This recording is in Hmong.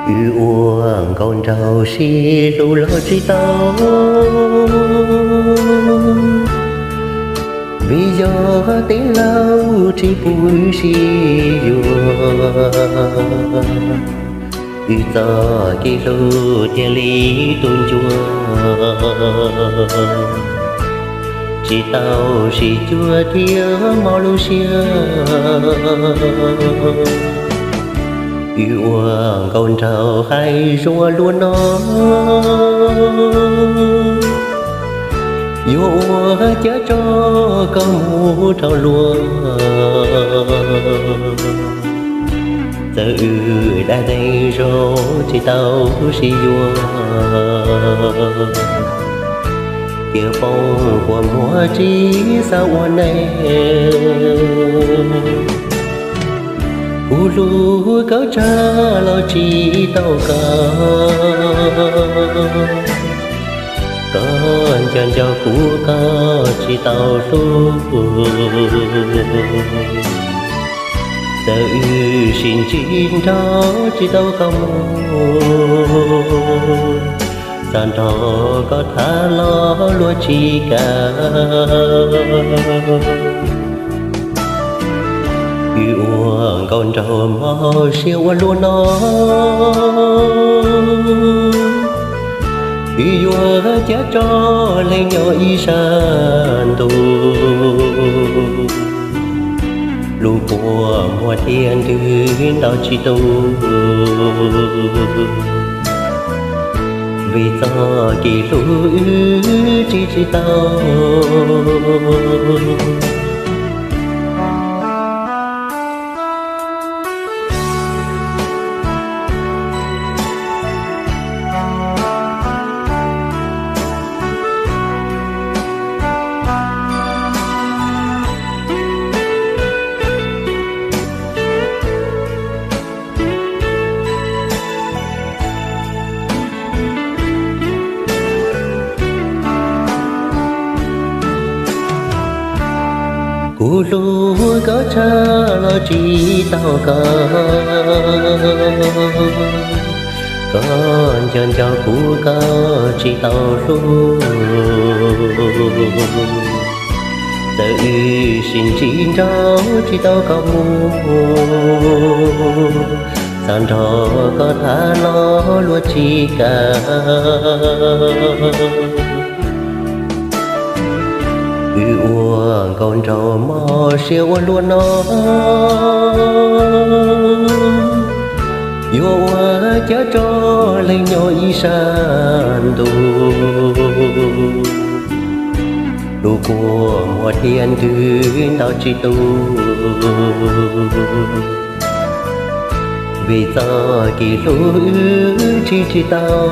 Wb ua nkauj nraug sib hlub los tsis tau, vim yog tij laug tsis pub wb sib yuav. Wb txoj kev hlub thiaj li tu ncua, tsis tau sib cuag thiab mob lub siab. Wb ua nkauj nraug hais zoo ua luaj no, yuav ua cab tso koj mus rau luag. Txawm wb dab neeg zoo tsis tau sib yuav, tiam poob kua muag tsis xav ua neej. Kuv hlub koj tshaj los tsis tau koj, koj nco nco kuv koj tsis tau hlub. Txawm wb sib ntsib nrog tsis tau koj mus, txog nrog koj tham los luag tsis kam. Wb ua nkauj nraug mob siab ua luaj no, wb yuav cab tso leej nyob ib sab ntuj. Lub kua muag thiaj ntws ntaus tsis tu, vim txoj kev hlub wb ntsib tsis tau. Kuv hlub koj tshaj los tsis tau koj, koj nco nco kuv koj tsis tau hlub. Txawm wb sib ntsib nrog tsis tau koj mus, txog nrog koj tham los luag tsis kam. Wb ua nkauj nraug mob siab ua luaj no, yuav ua cab tso leej nyob ib sab ntuj. Lub kua muag thiaj ntws ntaus tsis tu, vim txoj kev hlub wb ntsib tsis tau.